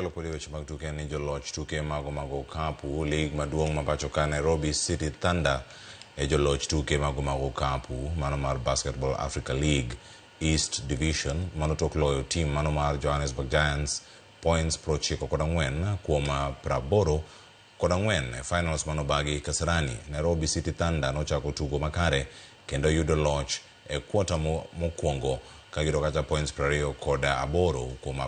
Kod weche mag tuke ni joloch tuke mago mag okapu lig maduong' ma pacho ka Nairobi City Thunder e joloch tuke mago mag okapu mano mar Basketball Africa League East Division mano tok loyo tim mano mar Johannesburg Giants points 94 kuom 84 e finals manobagi Kasarani. Nairobi City Thunder nochako tugo makare kendo yudo loch e kwota mokwongo ka giyudo kacha points 28 kuom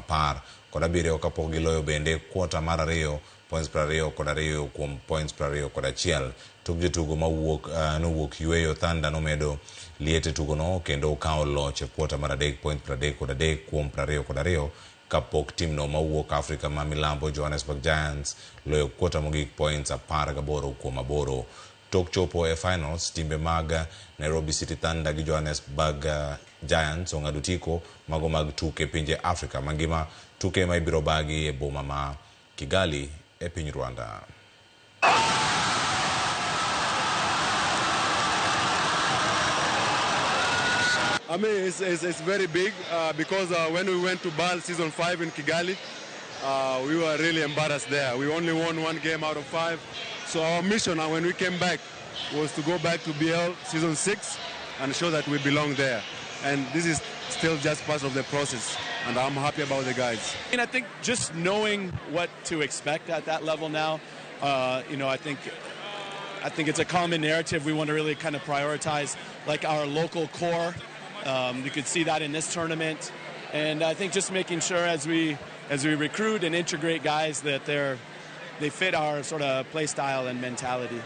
17 kapok giloyo bende kwota mar ariyo points 22 kuom points 21. Tok jotugo mawuok nowuok yueyo Thunder nomedo liet e tugono kendo okawo loch e kwota mar adek points 33 kuom 22 kapok timno mawuok Afrika ma milambo Johannesburg Giants loyo kwota mogik points 18 kuom 8. Tok chopo e finals, timbe mag Nairobi City Thunder gi Johannesburg Giants ong'ado otiko mago mag tuke pinje Afrika mangima, tuke ma ibiro bagi e boma ma Kigali e piny Rwanda. I mean, it's very big because when we went to BAL Season 5 in Kigali, we were really embarrassed there. We only won 1 game out of 5. So our mission when we came back was to go back to BL Season 6 and show that we belong there. And this is still just part of the process, and I'm happy about the guys. And I think just knowing what to expect at that level now, you know, I think it's a common narrative. We want to really kind of prioritize like our local core. You could see that in this tournament, and I think just making sure as we recruit and integrate guys that they fit our sort of play style and mentality.